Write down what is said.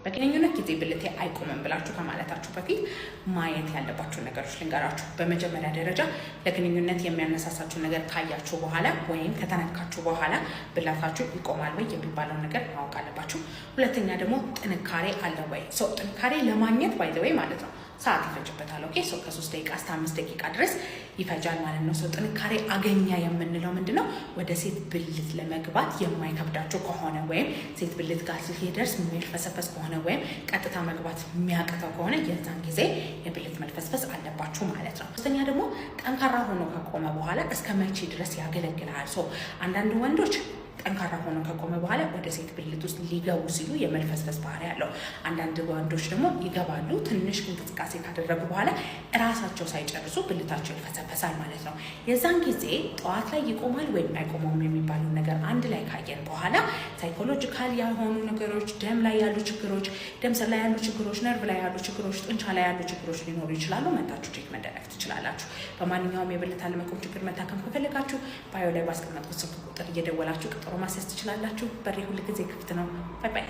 በግንኙነት ጊዜ ብልቴ አይቆምም ብላችሁ ከማለታችሁ በፊት ማየት ያለባችሁ ነገሮች ልንገራችሁ። በመጀመሪያ ደረጃ ለግንኙነት የሚያነሳሳችሁ ነገር ካያችሁ በኋላ ወይም ከተነካችሁ በኋላ ብልታችሁ ይቆማል ወይ የሚባለውን ነገር ማወቅ አለባችሁ። ሁለተኛ ደግሞ ጥንካሬ አለ ወይ? So ጥንካሬ ለማግኘት by the way ማለት ነው ሰዓት ይፈጅበታል። Okay, so ከ3 ደቂቃ እስከ 5 ደቂቃ ድረስ ይፈጃል ማለት ነው። So ጥንካሬ አገኘ የምንለው ምንድን ነው? ወደ ሴት ብልት ለመግባት የማይከብዳችሁ ከሆነ ወይም ሴት ብልት ጋር ሲደርስ የሚልፈሰፈስ ከሆነ ወይም ቀጥታ መግባት የሚያቅተው ከሆነ የዛን ጊዜ የብልት መልፈስፈስ አለባችሁ ማለት ነው። ሶስተኛ ደግሞ ጠንካራ ሆኖ ከቆመ በኋላ እስከ መቼ ድረስ ያገለግላል? So አንዳንድ ወንዶች ጠንካራ ሆኖ ከቆመ በኋላ ወደ ሴት ብልት ውስጥ ሊገቡ ሲሉ የመልፈስፈስ ባህሪ ያለው። አንዳንድ ወንዶች ደግሞ ይገባሉ፣ ትንሽ እንቅስቃሴ ካደረጉ በኋላ እራሳቸው ሳይጨርሱ ብልታቸው ይልፈሰፈሳል ማለት ነው። የዛን ጊዜ ጠዋት ላይ ይቆማል ወይም አይቆመውም የሚባለውን ነገር አንድ ላይ ካየን በኋላ psychological የሆኑ ነገሮች፣ ደም ላይ ያሉ ችግሮች፣ ደም ስር ላይ ያሉ ችግሮች፣ ነርቭ ላይ ያሉ ችግሮች፣ ጡንቻ ላይ ያሉ ችግሮች ሊኖሩ ይችላሉ። መታችሁ check መደረግ ትችላላችሁ። በማንኛውም የብልት አለመቆም ችግር መታከም ከፈለጋችሁ bio ላይ ባስቀመጥኩት ስልክ ቁጥር እየደወላችሁ ቀጠሮ ማስያዝ ትችላላችሁ። በሬ ሁል ጊዜ ክፍት ነው። Bye bye።